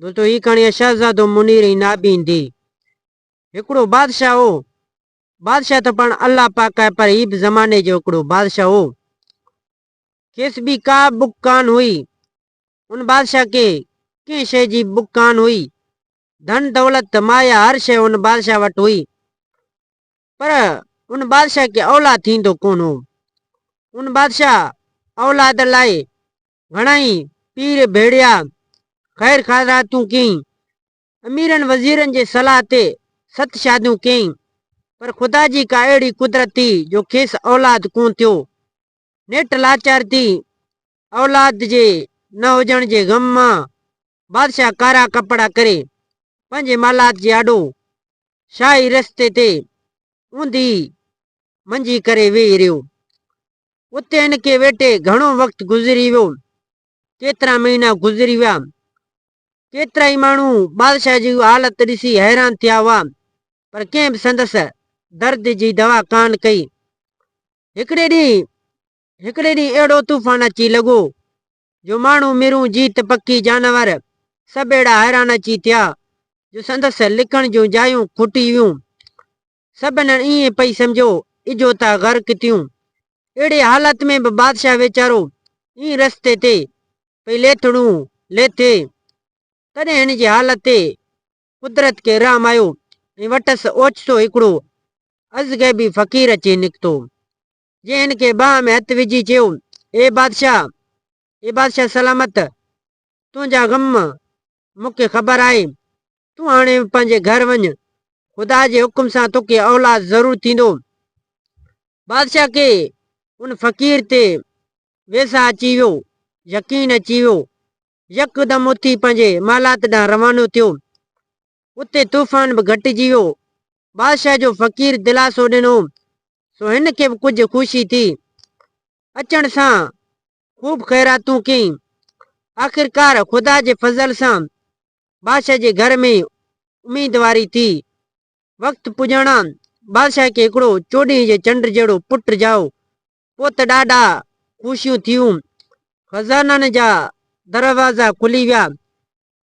دوستو هي ڪهاڻي آهي شهزادو منير ۽ نابين the. هڪڙو بادشاهه هو. بادشاهه ته پاڻ الله پاڪ آهي پر هي به زماني جو هڪڙو بادشاهه هو. کيس ٻي ڪا به بک ڪانه هئي. ان بادشاهه کي ڪنهن شيء جي بک ڪانه هئي. ڌن دولت مايا هر شيء ان بادشاهه وٽ هئي. پر ان بادشاهه کي اولاد ٿيندو ڪونه هو. ان بادشاهه اولاد لاء گهڻائي پير ڀيڙيا، خير خيراتون ڪيائين، اميرن وزيرن جي صلاح تي ست شاديون ڪيائين، پر خدا جي ڪا اهڙي قدرت ٿي جو کيس اولاد ڪونه ٿيو. نيٺ لاچار ٿي اولاد جي نه هجڻ جي غم مان بادشاهه ڪارا ڪپڙا ڪري پنهنجي محلات جي آڏو شاهي رستي تي اونڌي منجي ڪري ويهي رهيو. اتي هن کي ويٺي گهڻو وقت گذري ويو. ڪيترا مهينا گذري ويا. ڪيترائي ماڻهو بادشاهه جي اها حالت ڏسي حيران ٿيا هئا، پر ڪنهن به سندس درد جي دوا ڪانه ڪئي. هڪڙي ڏينهن هڪڙي ڏينهن اهڙو طوفان اچي لڳو، جو ماڻهو، مرون، جيت، پکي، جانور سڀ اهڙا حيران اچي ٿيا، جو سندس لڪڻ جون جايون کٽي ويون. سڀنڻ ائين پئي سمجهيو، اجهو ٿا غرق ٿيون. اهڙي حالت ۾ به بادشاهه ويچارو ائين رستي تي پئي ليٿڙون ليٿي. تڏهن هن جي حالت تي قدرت کي رحم آيو ۽ وٽس اوچتو هڪڙو ازغيبي فقير اچي نڪتو، جنهن هن کي ٻانهن ۾ هٿ وجهي چيو، اي بادشاهه! اي بادشاهه سلامت! تنهنجا غم مون کي خبر آهي. تون هاڻي پنهنجي گهر وڃ، خدا جي حڪم سان توکي اولاد ضرور ٿيندو. بادشاهه کي ان فقير تي ويساهه اچي ويو، يقين اچي ويو. يڪدم اٿي پنهنجي محلات ڏانهن روانو ٿيو. اتي طوفان به گهٽجي ويو. بادشاهه جو فقير دلاسو ڏنو، سو هن کي به ڪجهه خوشي ٿي. اچڻ سان خوب خيراتون ڪيائين. آخرڪار خدا جي فضل سان بادشاهه جي گهر ۾ اميدواري ٿي. وقت پڄاڻان بادشاهه کي هڪڙو چوڏهينء جي چنڊ جهڙو پٽ ڄائو. پوء ته ڏاڍا خوشيون ٿيون. خزانن جا دروازا کلي ويا.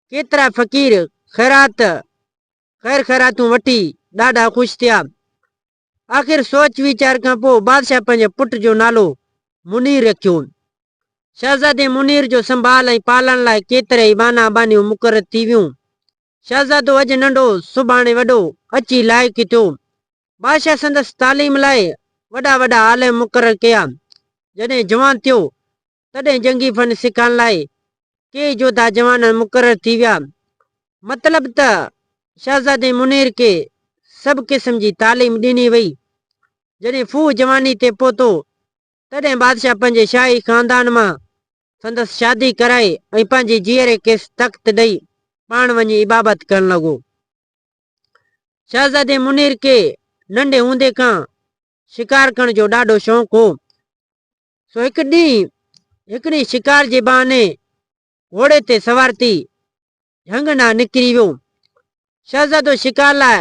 ڪيترا فقير خيرات خير خيراتون وٺي ڏاڍا خوش ٿيا. آخر سوچ ويچار کان پوء بادشاهه پنهنجي پٽ جو نالو منير رکيو. شهزادي منير جو سنڀال ۽ پالڻ لاء ڪيترائي ٻانها ٻانهيون مقرر ٿي ويون. شهزادو اڄ ننڍو، سڀاڻي وڏو، اچي لائق ٿيو. بادشاهه سندس تعليم لاء وڏا وڏا عالم مقرر ڪيا. جڏهن جوان ٿيو، تڏهن جنگي فن سکڻ لاء ڪيئي جوڌا جوان مقرر ٿي ويا. مطلب ته شهزادي منير کي سڀ قسم جي تعليم ڏني وئي. جڏهن ڦوهه جواني تي پهتو، تڏهن بادشاهه پنهنجي شاهي خاندان مان سندس شادي ڪرائي ۽ پنهنجي جيئري کيس تخت ڏئي پاڻ وڃي عبابت ڪرڻ لڳو. شهزادي منير کي ننڍي هوندي کان شڪار ڪرڻ جو ڏاڍو شوق هو. سو هڪ ڏينهن هڪ ڏينهن شڪار جي بهاني گهوڙي تي سوار ٿي جهنگ ڏانهن نڪري ويو. شهزادو شڪار لاء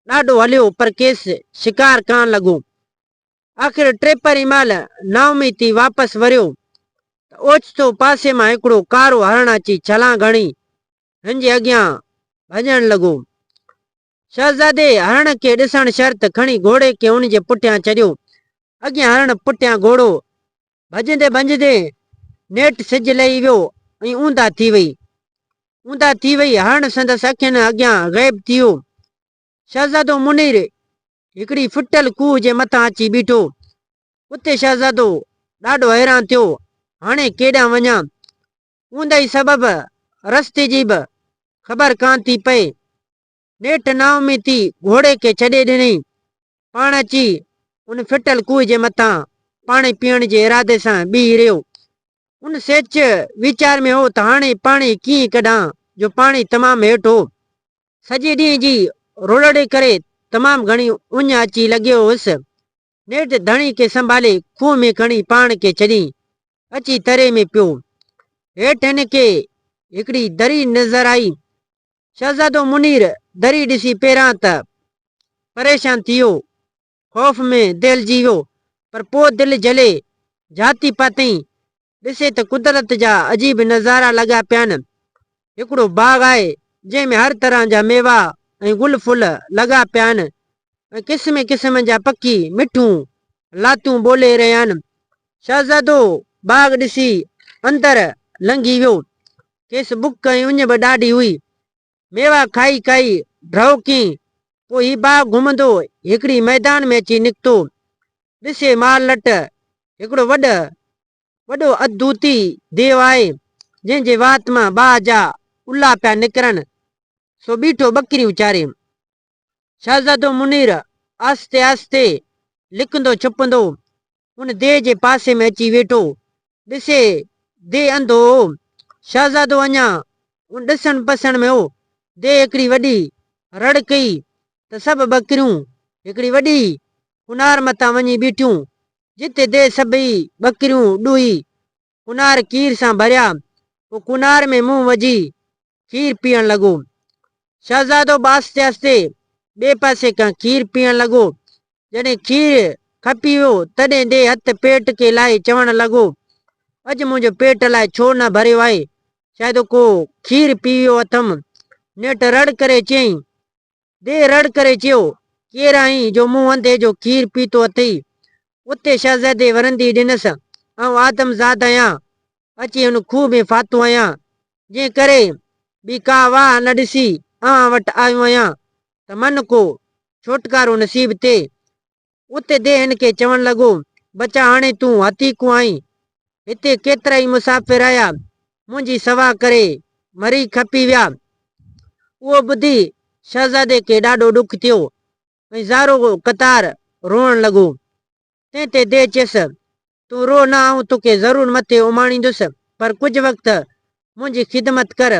ڏاڍو هليو پر کيس شڪار ڪانه لڳو. آخر ٽيپهري مهل نااميد ٿي واپس وريو ته اوچتو پاسي مان هڪڙو ڪارو هرڻ اچي ڇلانگ هڻي هن جي اڳيان ڀڄڻ لڳو. شهزادي هرڻ کي ڏسڻ شرط کڻي گهوڙي کي ان جي پٺيان ڇڏيو. اڳيان هرڻ پٺيان گهوڙو. ڀڄندي ڀڄندي نيٺ سج لهي ويو ۽ اونداهه ٿي وئي. اونداهه ٿي وئي، هرڻ سندس اکين اڳيان غيب ٿي ويو. شهزادو منير هڪڙي ڦٽل کوهه جي مٿان اچي بيٺو. اتي شهزادو ڏاڍو حيران ٿيو، هاڻي ڪيڏانهن وڃان؟ اونداهي سبب رستي جي به خبر ڪانه ٿي پئي. نيٺ نااميد ٿي گهوڙي کي ڇڏي ڏنائين. پاڻ اچي ان ڦٽل کوهه جي مٿان پاڻي پيئڻ جي ارادي سان بيهي رهيو. ان سيچ ويچار ۾ هو ته هاڻي پاڻي ڪيئن ڪڍان جو پاڻي تمام هيٺ هو. سڄي ڏينهن جي رولڙي ڪري تمام گهڻي اڃ اچي لڳي هيس. نيٺ ڌڻي کي سنڀالي کوهه ۾ کڻي پاڻ کي ڇڏيائين. اچي تري ۾ پيو. هيٺ هن کي هڪڙي دري نظر آئي. شهزادو منير دري ڏسي پهريان ته پريشان ٿي ويو، خوف ۾ دهلجي ويو، پر پوء دل جهلي جهاتي پاتائين. ڏسي ته قدرت جا عجيب نظارا لڳا پيا آهن. هڪڙو باغ آهي، جنهن ۾ هر طرح جا ميوا ۽ گل ڦل لڳا پيا آهن ۽ قسم قسم جا پکي مٺيون لاتيون ٻولي رهيا آهن. شهزادو باغ ڏسي اندر لنگهي ويو. کيس بک ۽ اڃ به ڏاڍي هئي. ميوا کائي کائي ڍؤ ڪيائين. پوء هي باغ گهمندو هڪڙي ميدان ۾ اچي نڪتو. ڏسي مال لٽ هڪڙو وڏ وڏو ادوتي ديو آهي، جنهن جي وات مان باهه جا الا پيا نڪرن، سو بيٺو ٻڪريون چاري. شهزادو منير آهستي آهستي لڪندو ڇپندو ان ديهه جي پاسي ۾ اچي ويٺو. ڏسي ديهه انڌو هو. شهزادو اڃا ان ڏسڻ پسڻ ۾ هو. ديهه هڪڙي وڏي رڙ ڪئي ته سڀ ٻڪريون هڪڙي وڏي ڪنار مٿان وڃي بيٺيون. جتي ديهه سڀئي ٻڪريون ڏوهي ڪنار کير سان ڀريا، پوء ڪنار ۾ منهن وجهي کير پيئڻ لڳو. شهزادو به آهستي آهستي ٻئي پاسي کان کير پيئڻ لڳو. جڏهن کير کپي ويو، تڏهن ديهه هٿ پيٽ کي لائي چوڻ لڳو، اڄ منهنجو پيٽ الائي ڇو نه ڀريو آهي، شايد ڪو کير پي ويو اٿم. نيٺ رڙ ڪري چيائين، ديهه رڙ ڪري چيو، ڪير آهين جو مون انڌي جو کير پيتو اٿئي؟ اتي شهزادي ورندي ڏنس، آئون آدم زاد آهيان، اچي هن کوهه ۾ ڦاٿو آهيان، جنهن ڪري ٻي ڪا واهه نه ڏسي اوهان وٽ آيو آهيان ته من ڪو ڇوٽڪارو نصيب ٿئي. اتي ديهه هن کي چوڻ لڳو، ٻچا هاڻي تون هٿيڪو آهين، هتي ڪيترائي مسافر آيا، منهنجي سوا ڪري مري کپي ويا. اهو ٻڌي شهزادي کي ڏاڍو ڏک ٿيو ۽ زارو قطار روئڻ لڳو. تنهن تي ديهه چيس، تون رو نه آئون توکي ضرور مٿي اماڻيندس، پر ڪجهه وقت منهنجي خدمت ڪر.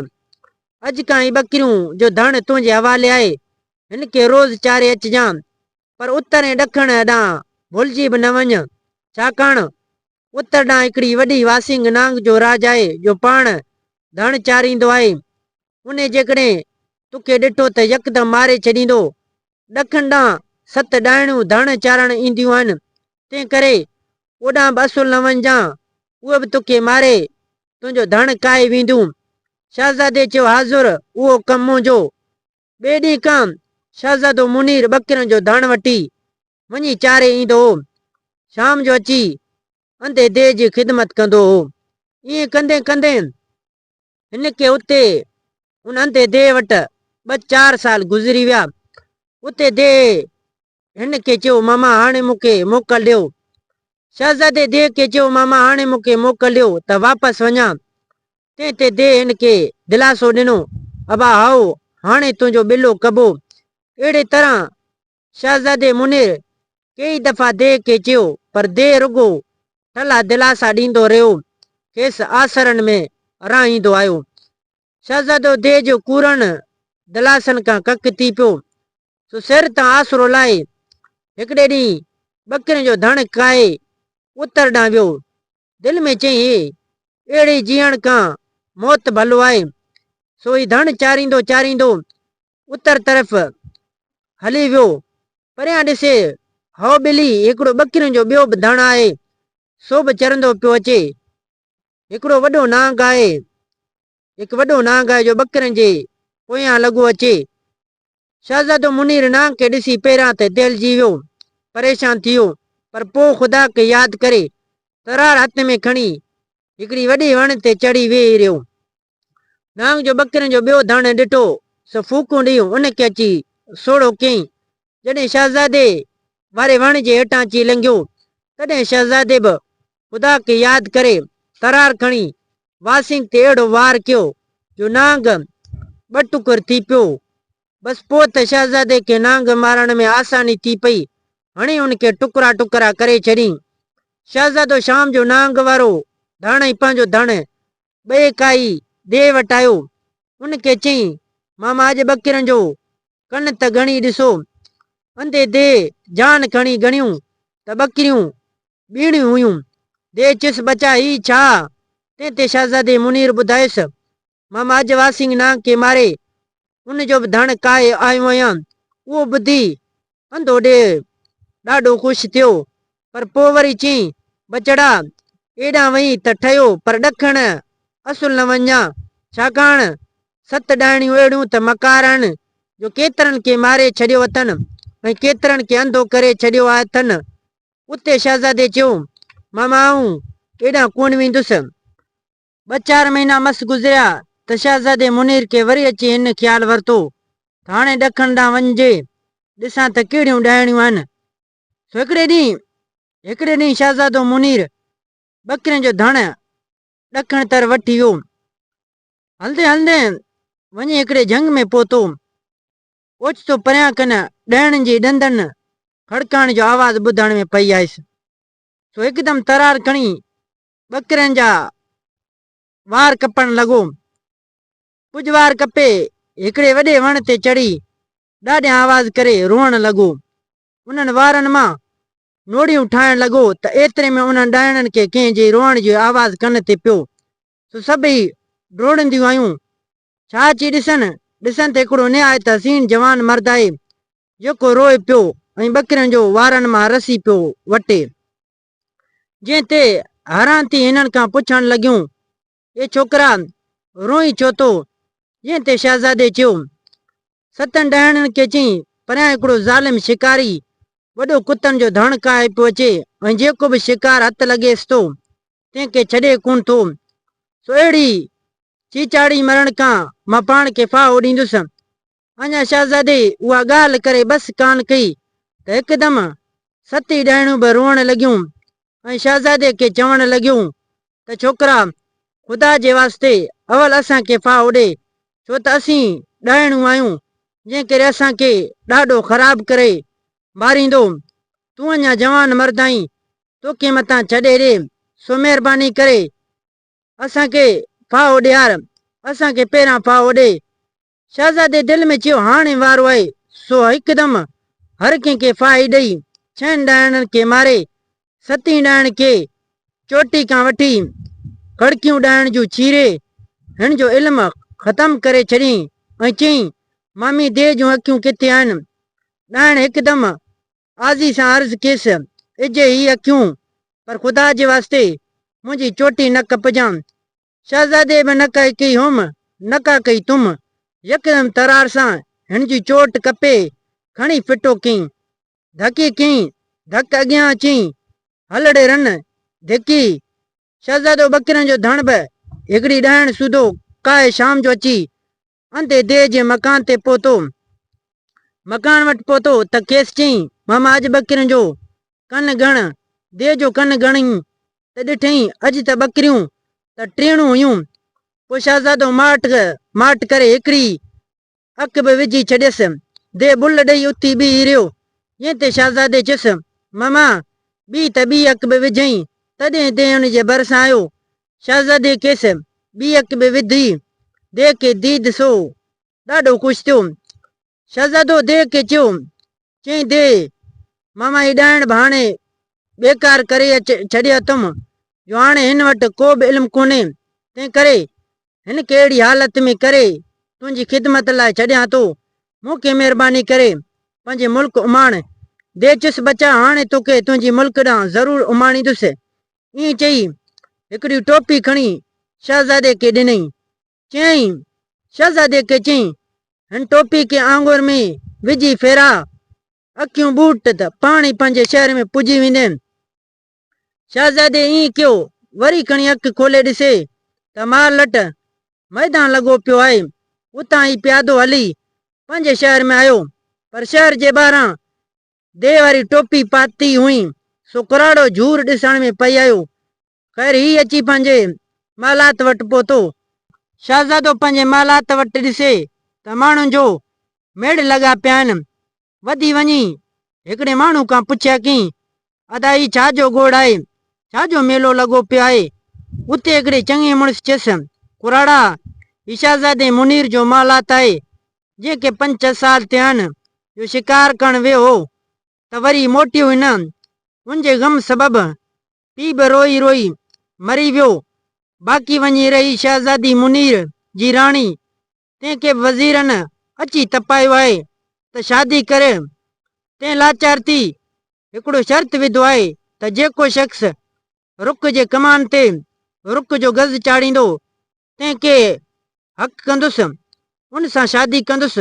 اڄ کان هي ٻڪريون جو ڌڻ تنهنجي حوالي آهي، هن کي روز چاري اچجان. پر اتر ۽ ڏکڻ ڏانهن ڀلجي به نه وڃ، ڇاڪاڻ اتر ڏانهن هڪڙي وڏي واسينگ نانگ جو راڄ آهي، جو پاڻ ڌڻ چاريندو آهي. انهي جيڪڏهن توکي ڏٺو ته يڪدم ماري ڇڏيندو. ڏکڻ ڏانهن ست ڏائڻيون ڌڻ چارڻ اينديون آهن، تنهنڪري اوڏانهن به اصل نه وڃجان، اهي به توکي ماري تنهنجو ڌڻ ڪاهي وينديون. شهزادي چيو، حاضر، اهو ڪم منهنجو. ٻئي ڏينهن کان شهزادو منير ٻڪرين جو ڌڻ وٺي وڃي چاري ايندو هو. شام جو اچي انڌي ديهه جي خدمت ڪندو هو. ائين ڪندي ڪندي هن کي اتي ان انڌي ديهه وٽ ٻه چار سال گذري ويا. اتي ديهه هن کي چيو، ماما هاڻي مون کي موڪل ڏيو. شهزادي ديهه کي چيو، ماما هاڻي مون کي موڪل ڏيو ته واپس وڃان. تنهن تي ديهه هن کي دلاسو ڏنو، ابا هائو، هاڻي تنهنجو ٻلو ڪبو. اهڙي طرح شهزادي منير ڪيئي دفعا ديهه کي چيو، پر ديهه رڳو ٺلها دلاسا ڏيندو رهيو، کيس آسرن ۾ رهائيندو آيو. شهزادو ديهه جو ڪوڙن دلاسن کان ڪڪ ٿي پيو، سو سر تان آسرو لاهي هڪڙي ڏينهن ٻڪرين جو ڌڻ ڪاهي اتر ڏانهن ويو. دل ۾ چيائين، هي اهڙي جيئڻ کان موت ڀلو آهي. سو هي ڌڻ چاريندو چاريندو اتر طرف هلي ويو. پريان ڏسي هئو ٻلي هڪڙو ٻڪرين جو ٻيو به ڌڻ آهي، سو به چرندو پيو اچي. هڪڙو وڏو نانگ آهي، هڪ وڏو نانگ آهي جو ٻڪرين جي پويان لڳو اچي. شهزادو منير نانگ کي ڏسي پهريان ته دهلجي ويو، پريشان ٿي ويو، پر پوء خدا کي ياد ڪري ترار هٿ ۾ کڻي هڪڙي وڏي وڻ تي چڙهي ويهي رهيو. نانگ جو ٻڪرين جو ٻيو ڌڻ ڏٺو سو ڦوڪون ڏيئي ان کي اچي سوڙهو ڪيائين. جڏهن شهزادي واري وڻ جي هيٺان اچي لنگهيو، تڏهن شهزادي به خدا کي ياد ڪري ترار کڻي واسينگ تي اهڙو وار ڪيو جو نانگ ٻه ٽڪر ٿي پيو. بس پوء ته شهزادي کي نانگ مارڻ ۾ آساني ٿي پئي، هڻي ان کي ٽڪرا ٽڪرا ڪري ڇڏيائين. شهزادو شام جو نانگ وارو ڌڻ ۽ پنهنجو ڌڻ ٻئي ڪاهي ديهه وٽ آيو. ان کي چيائين، ماما اڄ ٻڪرين جو ڪن ته ڳڻي ڏسو. انڌي ديهه جان کڻي ڳڻيون ته ٻڪريون ٻيڻيون هيون. ديهه چيس، ٻچا هي ڇا؟ تنهن تي شهزادي منير ٻڌايس، ماما اڄ واسينگ نانگ کي ماري ان جو به ڌڻ ڪاهي آيو آهيان. اهو ٻڌي انڌو ڏيهه ڏاڍو خوش ٿيو، پر پوء وري چيائين، ٻچڙا ايڏانهن وئين ته ٺهيو پر ڏکڻ اصل نه وڃجان، ڇاڪاڻ ست ڏائڻيون اهڙيون ته مڪار آهن جو ڪيترن کي ماري ڇڏيو اٿن ۽ ڪيترن کي انڌو ڪري ڇڏيو اٿن. اتي شهزادي چيو، ماما آئون ايڏانهن ڪونه ويندس. ٻه چار مهينا مس گذريا ته شهزادي منير کي وري اچي هن خيال ورتو ته هاڻي ڏکڻ ڏانهن وڃجي، ڏسان ته ڪهڙيون ڏائڻيون آهن. سو هڪڙي ڏينهن هڪڙي ڏينهن شهزادو منير ٻڪرين جو ڌڻ ڏکڻ تر وٺي ويو. هلندي هلندي وڃي هڪڙي جهنگ ۾ پهتو. اوچتو پريان ڪن ڏهڻن جي ڏندن کڙڪائڻ جو آواز ٻڌڻ ۾ پئي آيس. سو هڪدم ترار کڻي ٻڪرين جا وار ڪپڻ لڳو. ڪجهه وار ڪپي هڪڙي وڏي وڻ تي چڙهي ڏاڍيان آواز ڪري روئڻ لڳو. انهن وارن مان نوڙيون ٺاهڻ لڳو ته ايتري ۾ انهن ڏائڻن کي ڪنهن جي روئڻ جو آواز ڪن تي پيو. سو سڀئي ڊوڙنديون آيون. ڇا اچي ڏسن؟ ڏسن ته هڪڙو نهايت حسين جوان مرد آهي، جيڪو روئي پيو ۽ ٻڪرين جو وارن مان رسي پيو وٽي. جنهن تي حيران ٿي هنن کان پڇڻ لڳيون، اي ڇوڪرا! روئين ڇو ٿو؟ جنهن تي شهزادي چيو، ستن ڏهڻن کي چئين، پريان هڪڙو ظالم شڪاري وڏو ڪتن جو ڌڻ ڪاهي پيو اچي ۽ جيڪو به شڪار هٿ لڳيس ٿو، تنهن کي ڇڏي ڪونه ٿو. سو اهڙي چيچاڙي مرڻ کان مان پاڻ کي ڦاهو ڏيندس. اڃا شهزادي اها ڳالهه ڪري بس ڪانه ڪئي ته هڪدم ست ئي ڏائڻيون به روئڻ لڳيون ۽ شهزادي کي چوڻ لڳيون ته ڇوڪرا خدا جي واسطي اول اسان کي ڦاهو ڏي ڇو ته اسين ڏائڻيون آهيون جنهن ڪري اسان کي ڏاڍو خراب ڪري ماريندو. تون اڃا جوان مرد آهين توکي متان ڇڏي ڏي سو مهرباني ڪري اسان کي ڦاهو ڏيار اسان کي پهريان ڦاهو ڏي. شهزادي دل ۾ چيو، هاڻي وارو آهي، سو هڪدم هر ڪنهن کي ڦاهي ڏئي، ڇهن ڏائڻن کي ماري، ستين ڏائڻ کي چوٽي کان وٺي کڙڪيون ڏائڻ جون چيري، هن جو علم ختم ڪري ڇڏيائين ۽ چيائين، مامي ديهه جون اکيون ڪٿي آهن؟ ڏائڻ هڪدم آزي سان عرض ڪيس، اجهي هي اکيون، پر خدا جي واسطي منهنجي چوٽي نه ڪپجان. شهزادي به نه ڪا ڪئي هوم، نه ڪا ڪئي تم. يڪدم ترار سان هن جي چوٽ ڪپي، کڻي ڦٽو ڪيائين. ڌڪي ڪيائين، ڌڪ اڳيان اچيائين، هل ڙي رن، ڌڪي. شهزادو ٻڪرين جو ڌڻ به هڪڙي ڏائڻ سوڌو ڪاهي شام جو اچي انڌي ديهه جي مڪان تي پهتو. مڪان وٽ پهتو ته کيس چيائين، ماما اڄ ٻڪرين جو ڪن ڳڻ. ديهه جو ڪن ڳڻيائين ته ڏٺائين اڄ ته ٻڪريون ته ٽيڻون هيون. پوء شهزادو ماٺ ماٺ ڪري هڪڙي اک به وجهي ڇڏيس. ديهه ٻل ڏئي اٿي بيهي رهيو. جنهن تي شهزادي چيس، ماما ٻي ته ٻي اک به وجهئين. تڏهن ديهه ان جي ڀرسان آيو. شهزادي کيس ٻي اک به وڌي. ديهه کي ديد سو ڏاڍو خوش ٿيو. شهزادو ديهه کي چيو، چيائين ديهه، ماما هي ڏائڻ به هاڻي بيڪار ڪري ڇڏي اٿم، جو هاڻي هن وٽ ڪو به علم ڪونهي، تنهن ڪري هن کي اهڙي حالت ۾ ڪري تنهنجي خدمت لاء ڇڏيان ٿو. مون کي مهرباني ڪري پنهنجي ملڪ اماڻ. ديهه چيس، ٻچا هاڻي توکي تنهنجي ملڪ ڏانهن ضرور اماڻيندس. ائين چئي هڪڙي ٽوپي کڻي شهزادي کي ڏنائين. چيائين، شهزادي کي چيائين، هن ٽوپي کي آڱر ۾ وجهي ڦيراء، اکيون ٻوٽ ته پاڻ ئي پنهنجي شهر ۾ پڄي ويندين. شهزادي ائين ڪيو، وري کڻي اک کولي ڏسي ته مارلٽ ميدان لڳو پيو آهي. اتان ئي پيادو هلي پنهنجي شهر ۾ آيو، پر شهر جي ٻاهران ديهه واري ٽوپي پاتي هئين، سو ڪراڙو جهور ڏسڻ ۾ پئي آيو. خير هي اچي پنهنجي محلات وٽ پهتو. شهزادو پنهنجي محلات وٽ ڏسي ته ماڻهن جو ميڙ لڳا پيا آهن. وڌي وڃي هڪڙي ماڻهو کان پڇيا ڪيائين، ادا هي ڇا جو گوڙ آهي؟ ڇا جو ميلو لڳو پيو آهي؟ اتي هڪڙي چڱي مڙس چيس، ڪراڙا، هي شهزادي منير جو محلات آهي، جنهن کي پنج ڇهه سال ٿيا آهن جو شڪار ڪرڻ ويو هو ته وري موٽيو ئي نه. ان جي غم سبب پيء به روئي روئي مري ويو. باقي وڃي رهي شهزادي منير جي راڻي، تنهن کي به وزيرن اچي تپايو آهي ته شادي ڪر. تنهن لاچار ٿي هڪڙو شرط وڌو آهي ته جيڪو شخص رڪ جي ڪمان تي رڪ جو گز چاڙهيندو، تنهن کي حق ڪندس. ان سان شادي ڪندس.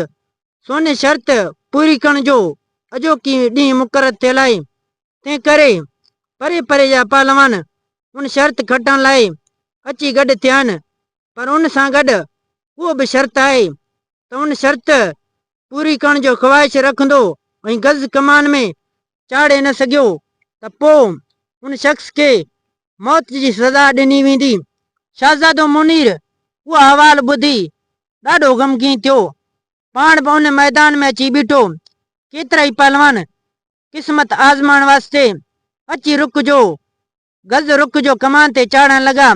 سوني شرط پوري ڪرڻ جو اڄوڪي ڏينهن مقرر ٿيل آهي، تنهن ڪري پري پري جا پهلوان ان شرط کٽڻ لاء اچي گڏ ٿيا آهن، پر ان سان گڏ اهو به شرط آهي ته ان شرط پوري ڪرڻ جو خواهش رکندو ۽ گز ڪمان ۾ چاڙهي نه سگهيو ته پوء ان شخص کي موت جي سزا ڏني ويندي. شهزادو منير اهو احوال ٻڌي ڏاڍو غمگين ٿيو. پاڻ به ان ميدان ۾ اچي بيٺو. ڪيترائي پهلوان قسمت آزمائڻ واسطي اچي رڪ جو گز رڪ جو ڪمان تي چاڙهڻ لڳا،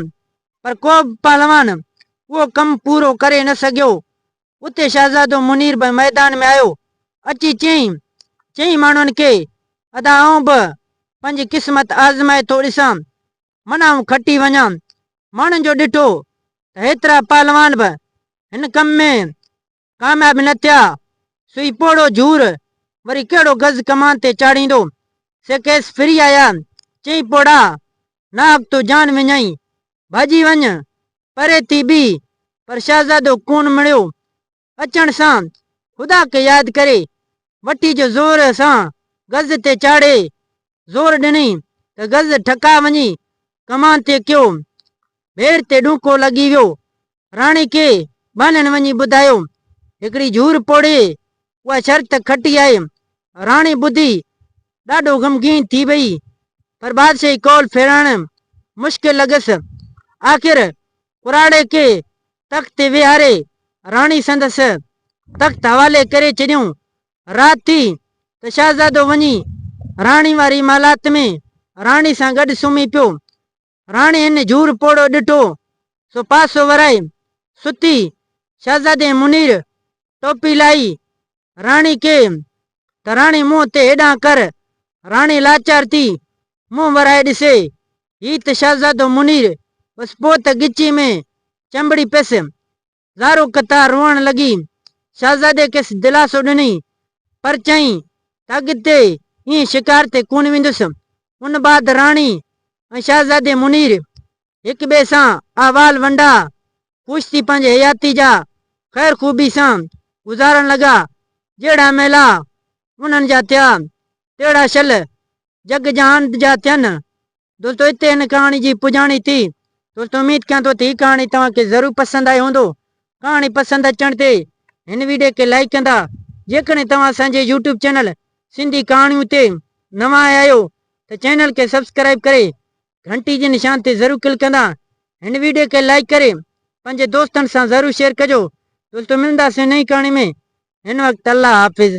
پر ڪو به پهلوان اهو ڪم پورو ڪري نه سگهيو. اتي شهزادو منير به ميدان ۾ آيو. اچي چيائين، چئين ماڻهن کي، ادا آئون به پنهنجي قسمت آزمائي ٿو ڏسان، من آئون کٽي وڃان. ماڻهن جو ڏٺو ته هيترا پهلوان به هن ڪم ۾ ڪامياب نه ٿيا، سوئي پوڙهو جهور وري ڪهڙو گز ڪمان تي چاڙهيندو. سي کيس ڦري آيا، چيائين پوڙها، ناحق تو جان وڃائين، ڀڄي وڃ، پري ٿي بيهه. پر شهزادو ڪونه مڙيو. اچڻ سان خدا کي ياد ڪري، وٺي جو زور سان گز تي چاڙهي زور ڏنائين ته گز ٺڪاء وڃي ڪمان تي ڪيو. ڀير تي ڏونڪو لڳي ويو. راڻي کي ٻانهن وڃي ٻڌايو، هڪڙي جهور پوڙهي اها شرط کٽي آهي. راڻي ٻڌي ڏاڍو غمگين ٿي وئي، پر بادشاهي قول ڦيرائڻ مشڪل لڳس. آخر ڪراڙي کي تخت تي ويهاري راڻي سندس تخت حوالي ڪري ڇڏيائون. رات ٿي ته شهزادو وڃي راڻي واري محلات ۾ راڻي سان گڏ سمهي پيو. راڻي هن جهور پوڙهو ڏٺو، سو پاسو ورائي ستي. شهزادي منير ٽوپي لاهي راڻي کي ته راڻي منهن تي هيڏانهن ڪر. راڻي لاچار ٿي منهن ورائي ڏسي، هي ته شهزادو منير. بس پوء ته ڳچي ۾ چنبڙي پيس. زارو قطار روئڻ لڳي. شهزادي کيس دلاسو ڏني، پر چيائين ته اڳتي ائين شڪار تي ڪونه ويندس. ان بعد راڻي ۽ شهزادي منير هڪ ٻئي سان احوال ونڊا، خوش ٿي پنهنجي حياتي جا خير خوبي سان گذارڻ لڳا. جهڙا ميلا انهن جا ٿيا، تهڙا شل جڳ جهان جا ٿين. دوستو اتي هن ڪهاڻي جي پڄاڻي ٿي. دوستو اميد ڪيان ٿو ته هي ڪهاڻي توهان کي ضرور پسند آئي هوندو. ڪهاڻي پسند اچڻ تي هن ويڊيو کي لائيڪ ڪندا. جيڪڏهن توهان اسان جي يوٽيوب چينل سنڌي ڪهاڻيون تي نوان آيا آهيو ته چينل کي سبسڪرائيب ڪري گهنٽي جي نشان تي ضرور ڪلڪ ڪندا. هن ويڊيو کي لائيڪ ڪري پنهنجي دوستن سان ضرور شيئر ڪجو. دوستو ملنداسين نئين ڪهاڻي ۾ هن وقت الله حافظ.